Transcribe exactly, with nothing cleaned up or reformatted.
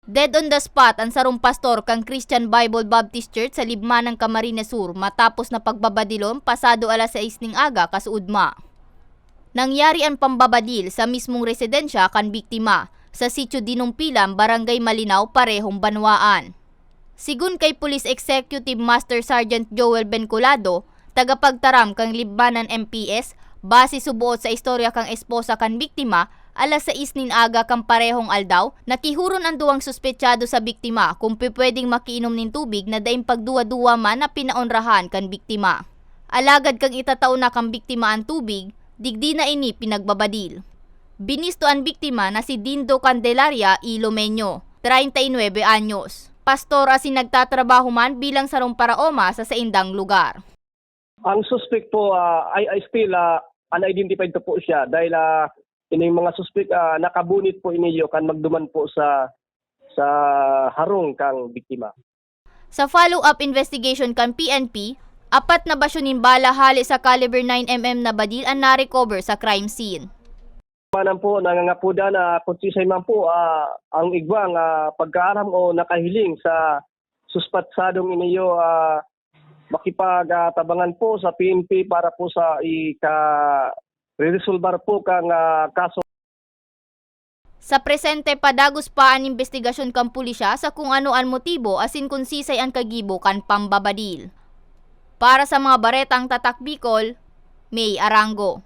Dead on the spot an sarong pastor kan Christian Bible Baptist Church sa Libmanan, Camarines Sur, matapos na pagbabadilon pasado alas sais ning aga kasuodma. Nangyari an pambabadil sa mismong residensya kan biktima, sa Sitio Dinumpilan, Barangay Malinao, parehong banwaan. Sigon kay Police Executive Master Sergeant Joel Bencolado, tagapagtaram kan Libmanan M P S, base suboot sa istorya kan esposa kan biktima, alas sais nin aga kan parehong aldaw, nakihuron an duwang suspetsado sa biktima kung pwedeng makiinom nin tubig na daing pagduwa-duwa man na pinaonrahan kan biktima. Alagad kan itatao na kan biktima an tubig, digdi na ini pinagbabadil. Binisto an biktima na si Dindo Candelaria Ilomeño, treinta y nueve anyos. Pastor asin nagtatrabaho man bilang sarong paraoma sa saindang lugar. Ang suspek po, ah, ay, ay still, ah, unidentified pa po siya dahil, ah, ining mga suspek, ah, nakabunit po iniyo kan magduman po sa, sa harong kang biktima. Sa follow-up investigation kan P N P, apat na basyo nin bala hale sa caliber nine M M na badil an na-recover sa crime scene. Manan po, nangangapodan na kung sisay man po, ah, ang igwang, ah, pagkaaram o nakahiling sa suspetsadong iniyo, ah, makipagtabangan po sa P N P para po sa ika-, reresolbar po kang, ah, kaso. Sa presente, padagos pa an imbestigasyon kan pulisya sa kung ano an motibo asin kun sisay an kagibo kan pambabadil. Para sa mga baretang Tatak Bicol, May Arango.